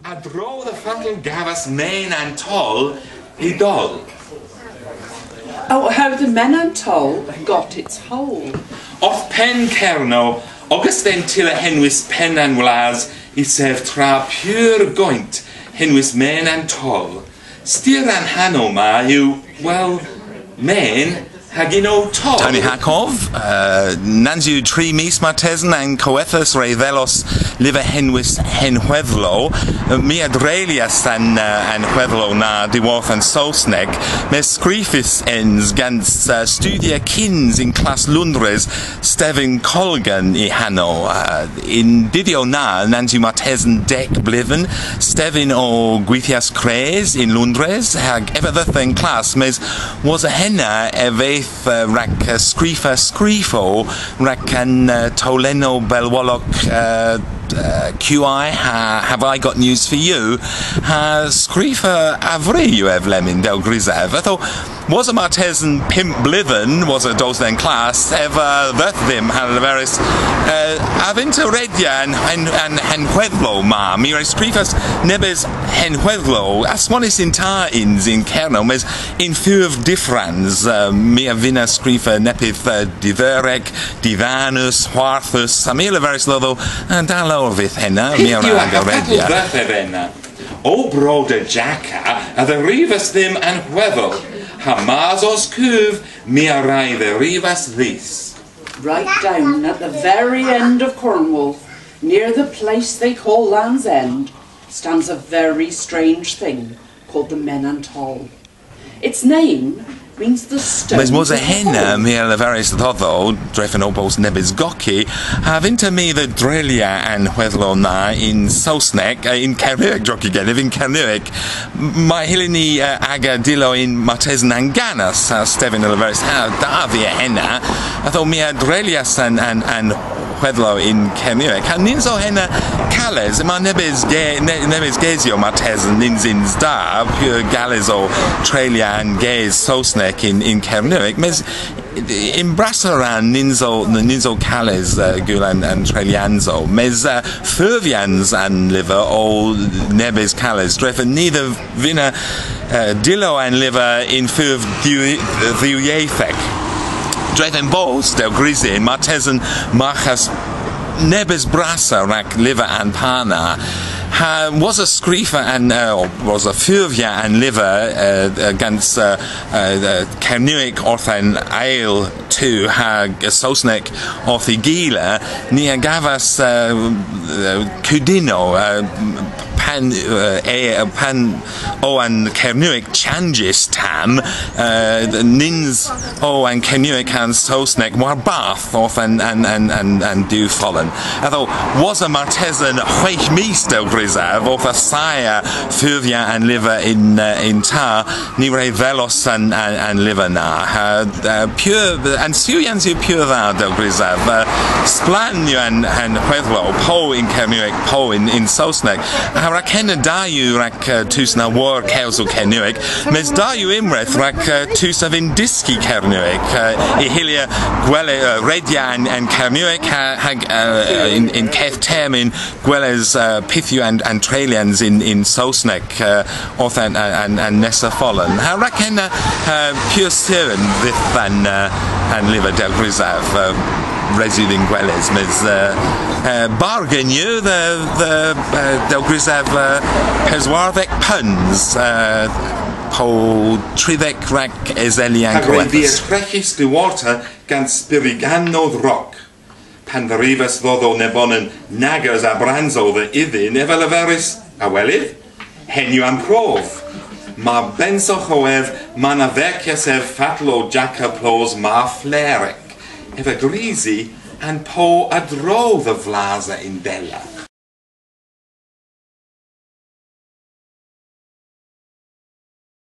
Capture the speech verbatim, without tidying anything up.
A-dro dhe fatel gavas Men an Toll y doll. Oh, how the Men an Toll got its hole. Orth penn Kernow, ogas dhe'n tyller henwys Penn an Wlas, y sev tra pur goynt henwys Men an Toll. Styr an hanow ma yw, wel, men hag ynno toll. Tony Hakov, uh, nans yw tri mis martesen an kowethas re dhellos lyver henwys Henhwedhlow. Uh, my a dreylyas an, uh, an hwedhlow na dhyworth an Sowsnek. Mes skrifys ens gans, uh, studhyer kyns yn klass Loundres Stephen Colgan y hanow. Uh, y'n dydhyow na, nans yw martesen deg bledhen, Stephen o gwithyas kres yn Loundres, hag ev a dheuth dhe'n klass, mes wosa henna ev eth, uh, rag, uh, skrifa skrifow rag an, uh, towlennow bellwolok, uh, uh, Q I ha Have I Got News For You, ha skrifa a vri yw ev lemmyn, dell grysav. Ytho, wosa martesen pymp bledhen, wosa dos dhe'n klass, ev a dheuth dhymm ha leveris, uh, a vynn'ta redya an, an, an, an hwedhlow ma? My re skrifas nebes henhwedhlow, aswonnys yn ta yns yn Kernow, mes yn furv dyffrans, uh, my a vynna skrifa neppyth, uh, didheurek, didhanus, hwarthus, ha my a leveris dhodho, uh, da lowr vydh henna, my a wra aga redya. Pyth yw an fatel dhe'th ev ena? Ow broder Jacka a dherivas dhymm an hwedhel, ha mars os kuv, my a wra y dherivas dhis. Right down at the very end of Cornwall, near the place they call Land's End, stands a very strange thing called the Men an Toll. Its name means the stone. Mes wosa henna, my a leveris dhodho, drefen ow bos nebes goki, a vynn'ta my dhe dreylya an hwedhlow na yn Sowsnek, uh, yn Kernewek, drog yw genev, yn Kernewek. M-, may hyllyn ni, uh, aga dyllo yn martesen an gannas, ha Stephen a leveris, ha, da via henna. Ytho my a dreylyas an, an, an hwedhlow yn Kernewek. Ha nyns o henna kales, yma nebes ge-, ne-, nebes gesyow martesen nyns yns da, pur gales o treylya an ges Sowsnek yn, yn Kernewek. Mes yn brassa rann nyns o, nyns o kales, uh, gul an, an treylyansow. Mes, uh, furvyans an lyver o nebes kales. Drefen ni dhe vynna, uh, dyllo an lyver yn furv dhiw-, dhiwyethek. Drefen bos, dell grysyn, martesen marghas nebes brassa rag lyver an par na. Ha wosa skrifa an, uh, wosa furvya an lyver, uh, uh, gans, uh, uh, uh, Kernewek orth an eyl tu ha Sowsnek orth y gila, ni a gavas, uh, uh, kudynnow, uh, pan, uh, e, pan o an Kernewek chanjys tamm, uh, nyns o an Kernewek ha'n Sowsnek warbarth orth an, an, an, an, an diw folen. Ytho, wosa martesen hwegh mis, dell grysav, orth assaya furvya an lyver yn, uh, yn ta, ni re dhellos an, an, an lyver na. Ha, uh, pur, an sewyans yw pur dha, dell grysav. Uh, splann yw an, an hwedhlow, po yn Kernewek, po yn, yn Sowsnek. Ha rag henna da yw rag, uh, tus na wor kewsel Kernewek, mes da yw ynwedh rag, uh, tus a vynn dyski Kernewek. Uh, y hyllir gwele-, uh, redya an, an Kernewek ha, hag, uh, yn, yn keth termyn gweles, uh, pyth yw an, an treylyans yn, yn Sowsnek, uh, orth an, an, an, an nessa folen. Ha rag henna, uh, pur sur vydh an, uh, an lyver, dell grysav, uh, res yw dhyn gweles, mes, uh, uh, bargen yw dhe, dhe, uh, dell grysav, uh, peswardhek peuns, uh, po tredhek rag eseli an kowethas. Hag re via treghys dhyworta gans spyriganow drog. Pan dherivas dhodho nebonan nag eus a bransow dhe ydhyn, ev a leveris, "A welydh? Henn yw an prov. Mar bensowgh o ev, ma na verkyas ev fatel o jakka plos mar flerek." Ev a grisi an pow a-dro dhe vlasa yndella.